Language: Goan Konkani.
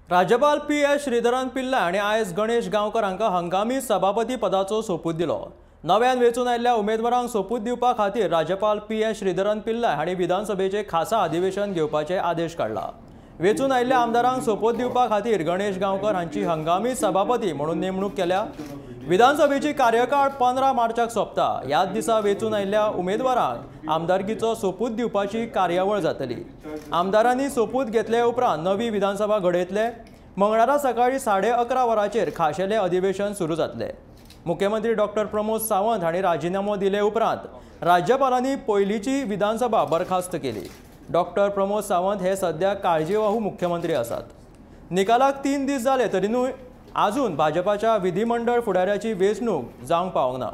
राज्यपाल पी एस श्रीधरन पिल्लय हांणी आयज गणेश गांवकर हांकां हंगामी सभापती पदाचो सोपूत दिलो. नव्यान वेंचून आयिल्ल्या उमेदवारांक सोपूत दिवपा खातीर राज्यपाल पी एस श्रीधरन पिल्लय हांणी विधानसभेचे खासा अधिवेशन घेवपाचे आदेश काडला. वेंचून आयिल्ल्या आमदारांक सोपूत दिवपा खातीर गणेश गांवकर हांची हंगामी सभापती म्हणून नेमणूक केल्या. विधानसभेची कार्यकाळ 15 मार्चाक सोंपता. ह्याच दिसा वेंचून आयिल्ल्या उमेदवारांक आमदारकीचो सोपूत दिवपाची कार्यावळ जातली. आमदारांनी सोपूत घेतले उपरांत नवी विधानसभा घडयतले. मंगळारा सकाळी 11:30 वरांचेर खाशेलें अधिवेशन सुरू जातलें. मुख्यमंत्री डॉक्टर प्रमोद सावंत हांणी राजिनामो दिले उपरांत राज्यपालांनी पयलींची विधानसभा बरखास्त केली. डॉक्टर प्रमोद सावंत हे सध्या काळजीवाहू मुख्यमंत्री आसात. निकालाक 3 दीस जाले तरी न्हय अजून भाजपाच्या विधिमंडळ फुडाऱ्याची वेंचणूक जावंक पावंक ना.